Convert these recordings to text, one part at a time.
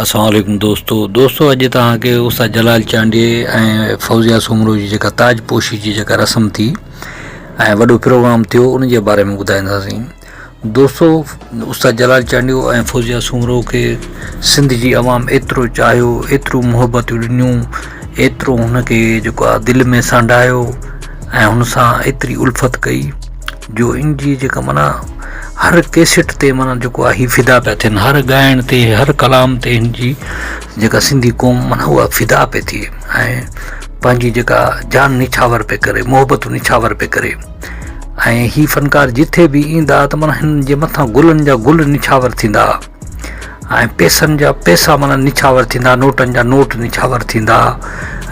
اسلام عليڪم دوستو دوستو اڄ توهان کي استاد جلال چانڊيي ۽ فوزيا سومرو جي جيڪا تاج پوشي جي جيڪا رسم ٿي ۽ وڏو پروگرام ٿيو ان جي باري ۾ ٻڌائينداسين دوستو استاد جلال چانڊيو ۽ فوزيا سومرو کي سنڌ جي عوام ايترو چاهيو ايترو محبتون ڏنيون ايترو هن کي جيڪو آ دل ۾ سانڍايو ۽ هن سان ايتري الفت ڪئي جو ان جي جيڪا معنيٰ هر ڪيسٽ تي معنيٰ جيڪو آهي هي فدا پيا ٿين هر ڳائڻ تي هر ڪلام تي هن جي جيڪا سنڌي قوم معنيٰ اها فدا پئي ٿئي ۽ پنهنجي جيڪا جان نڇاور پئي ڪري محبتون نڇاور پئي ڪري ۽ هي فنڪار جٿي به ايندا ته معنيٰ هن جي مٿان گلن جا گل نڇاور ٿيندا ۽ پئسن جا پئسا معنيٰ نڇاور ٿيندا، نوٽن جا نوٽ نڇاور ٿيندا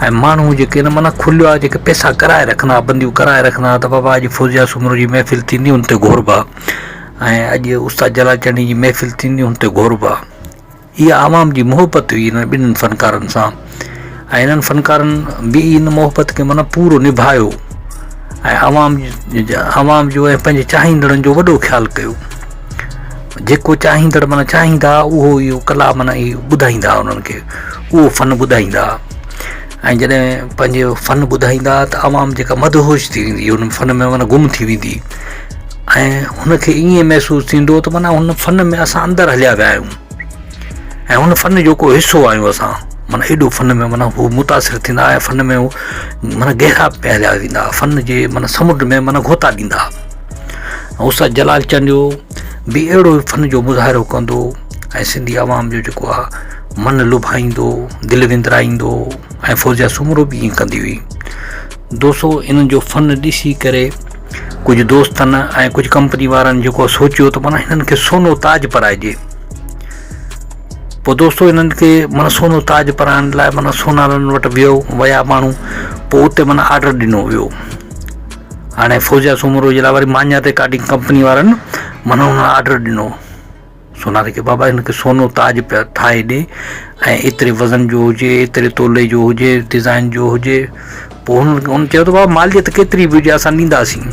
۽ ماڻهو جيڪي نه معنيٰ کليا جيڪي پئسا ڪرائي رکندا بنديون ڪرائي رکندا ته بابا اڄ فوزيا سومرو جي محفل ٿيندي ان تي گهربا ۽ اڄ استاد جلال چنڙي جي محفل ٿيندي ان تي گهربا. اها عوام جي محبت هئي انهن ٻنهن فنڪارن سان ۽ انهن فنڪارن به ان محبت کي معنيٰ پورو نڀايو ۽ عوام عوام جو ۽ پنهنجي چاهيندڙن جو وڏو خيال ڪيو. جيڪو چاهيندڙ معنيٰ چاهيندا اهو اهو ڪلا معنيٰ اهو ٻڌائيندا انهن کي اهو فن ٻڌائيندا ۽ جڏهن پنهنجو فن ٻڌائيندا ته عوام جيڪا مدهوش ٿي ويندي ان فن ۾ معنيٰ گم ٿي ويندي ۽ هن کي ائين محسوس ٿيندو ته معنيٰ هن فن ۾ اسان اندر هليا ويا آهيون ۽ هن فن جو ڪو حصو آهيون اسان معنيٰ ايڏو فن ۾ معنيٰ هو متاثر ٿيندا ۽ فن ۾ هو معنيٰ گهرا پيا هليا ويندا فن جي معنيٰ سمنڊ ۾ معنيٰ غوطا ڏيندا استاد جلال چانڊيو به اهڙو ئي فن جو مظاهرو ڪندو ۽ سنڌي عوام جو جيڪو آ من لڀائيندو دل وندرائيندو ۽ فوزيا سومرو به ائين ڪندي هئي دوستو انهن جو فن ڏسي ڪري ڪجهه دوستن ۽ ڪجهه ڪمپني وارن جيڪو سوچيو ته معنيٰ هنن کي سونو تاج پرائجي پوء دوستو انهن کي معنيٰ سونو تاج پرائڻ لاء معنيٰ سونارن وٽ ويو ويا ماڻهو پوء اتي معنيٰ آرڊر ڏنو ويو هاڻي فوزيا سومرو جي لاء وري مانيا رڪارڊنگ ڪمپني وارن معنيٰ هن آرڊر ڏنو سوناري کي بابا هن کي سونو تاج پيا ٺاهي ڏي ۽ ايتري وزن جو هجي ايتري تولي جو هجي ڊزائن جو هجي پوء هن هن چيو ته بابا ماليت ڪيتري به هجي اسان ڏينداسين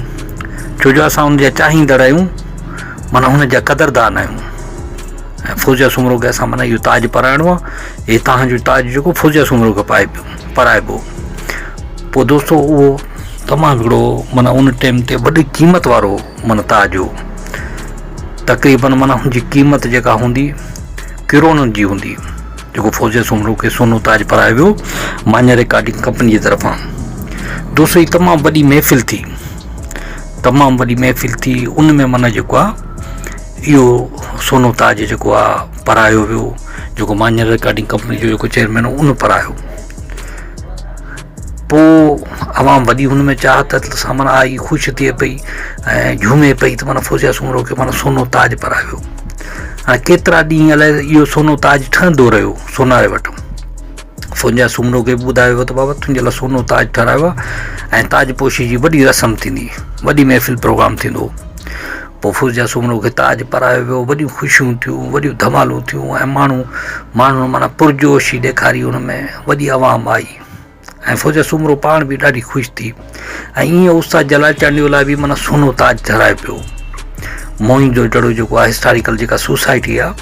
ڇو جو اسان هن جا چاهيندڙ آهيون معنيٰ هن جا قدردان آهيون ۽ فوزيا سومرو کي اسان معنيٰ اهو تاج پرائڻو آهي هي تهان جو تاج جيڪو فوزيا سومرو کي پائبو پرائبو پوء دوستو اهو تمام هڪڙو معنيٰ ان ٽيم تي وڏي قيمت وارو معنيٰ تاج هو تقريبن معنيٰ هن جي قيمت جيڪا هوندي ڪروڙن جي هوندي جيڪو فوزيه سومرو کي سونو تاج پرايو ويو مانيا رڪارڊنگ ڪمپني جي طرفان دوستو هي تمام وڏي محفل ٿي تمام وڏي محفل ٿي ان ۾ معنيٰ جيڪو آهي اهو سونو تاج جيڪو آهي پرايو ويو جيڪو مانيا رڪارڊنگ ڪمپني جو جيڪو چيئرمين هو ان پرايو پوء عوام وڏي هن ۾ چاهت سان معنيٰ آئي خوش ٿئي پئي ۽ جهومي پئي ته معنيٰ فوزيا سومرو کي معنيٰ سونو تاج پرايو ويو هاڻي ڪيترا ڏينهن الائي اهو سونو تاج ٺهندو رهيو سوناري وٽ فوزيا سومرو کي به ٻڌايو ويو ته بابا تنهنجي لاء سونو تاج ٺهرايو آهي ۽ تاج پوشي جي وڏي رسم ٿيندي وڏي محفل پروگرام ٿيندو پوء فوزيا سومرو کي تاج پرايو ويو، وڏيون خوشيون ٿيون، وڏيون ڌمالون ٿيون ۽ ماڻهو ماڻهن معنيٰ پرجوشي ڏيکاري ان ۾ وڏي عوام آئي ۽ فوزيا سومرو پاڻ به ڏاڍي خوش ٿي ۽ ائين استاد جلال چانڊيو لاء به معنيٰ سونو تاج ٺهرايو پيو. موهين جو دڙو جيڪو آهي هسٽاريڪل جيڪا سوسائٽي آهي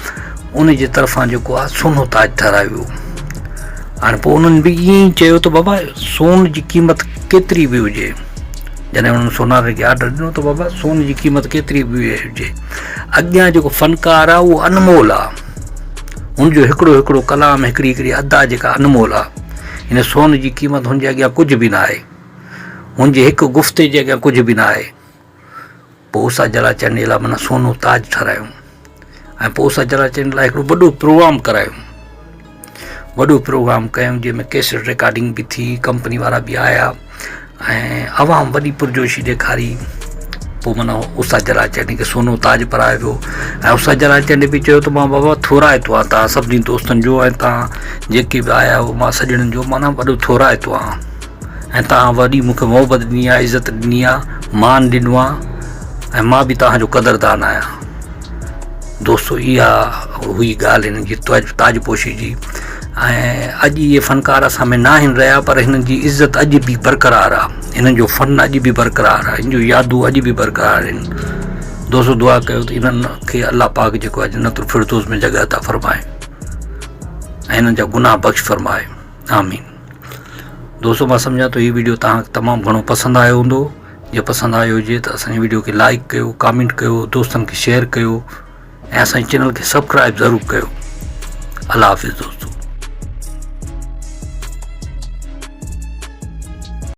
ان جي طرفان جيڪو آهي سونو تاج ٺهرايو ويو. هاڻي پوء انهن به ائين ئي چيو ته بابا سون جي قيمت ڪيتري به هجي جڏهن انهن سوناري کي آرڊر ڏنو ته بابا سون جي قيمت ڪيتري به هجي اڳيان جيڪو فنڪار آهي اهو انمول آهي هن جو هڪڙو هڪڙو ڪلام هڪڙي هڪڙي ادا جيڪا انمول آهي هن سون جي قيمت هن جي اڳيان ڪجهه به نه آهي هن جي هڪ گفتي جي اڳيان ڪجهه به نه آهي پوء استاد جلال چنڊ جي لاء معنيٰ سونو تاج ٺهرايو ۽ پوء استاد جلال چنڊ لاء هڪڙو وڏو پروگرام ڪرايو وڏو پروگرام ڪيو جنهن ۾ ڪيسٽ رڪارڊنگ به ٿي ڪمپني وارا به آيا ۽ عوام وڏي پرجوشي ڏيکاري پوء معنيٰ استاد جلال چنڊ کي سونو تاج پرايو ويو ۽ استاد جلال چنڊ به چيو ته مان بابا ٿورائتو آهيان تان سڀني دوستن جو ۽ تان جيڪي به آيا آهيو مان سڄڻن جو معنيٰ وڏو ٿورائتو آهيان ۽ توهان وڏي مون کي محبت ڏني آهي، عزت ڏني آهي، مان ڏنو آهي ۽ مان به توهان جو قدردان آهيان. دوستو اها هئي ڳالهه هنن جي تاج پوشي جي ۽ اڄ اهي فنڪار اسان ۾ ناهن رهيا پر هنن جي عزت اڄ به برقرار آهي هنن جو فن اڄ به برقرار آهي هن جون يادون اڄ به برقرار آهن دوستو دعا ڪيو ته انهن کي الله پاڪ جيڪو آهي جنت الفردوس ۾ جڳهه عطا فرمائي. ۽ هنن جا گناهه بخش فرمائي. آمين. دوستو مان سمجهان ٿو هي ويڊيو توهان کي تمام گهڻو پسند آيو هوندو جي پسند آيو هجي ته اسان جي ويڊيو کي لائڪ ڪيو ڪامينٽ ڪيو دوستن کي شيئر ڪيو ۽ اسان جي چينل کي سبسڪرائب ضرور ڪيو الله حافظ دوستو.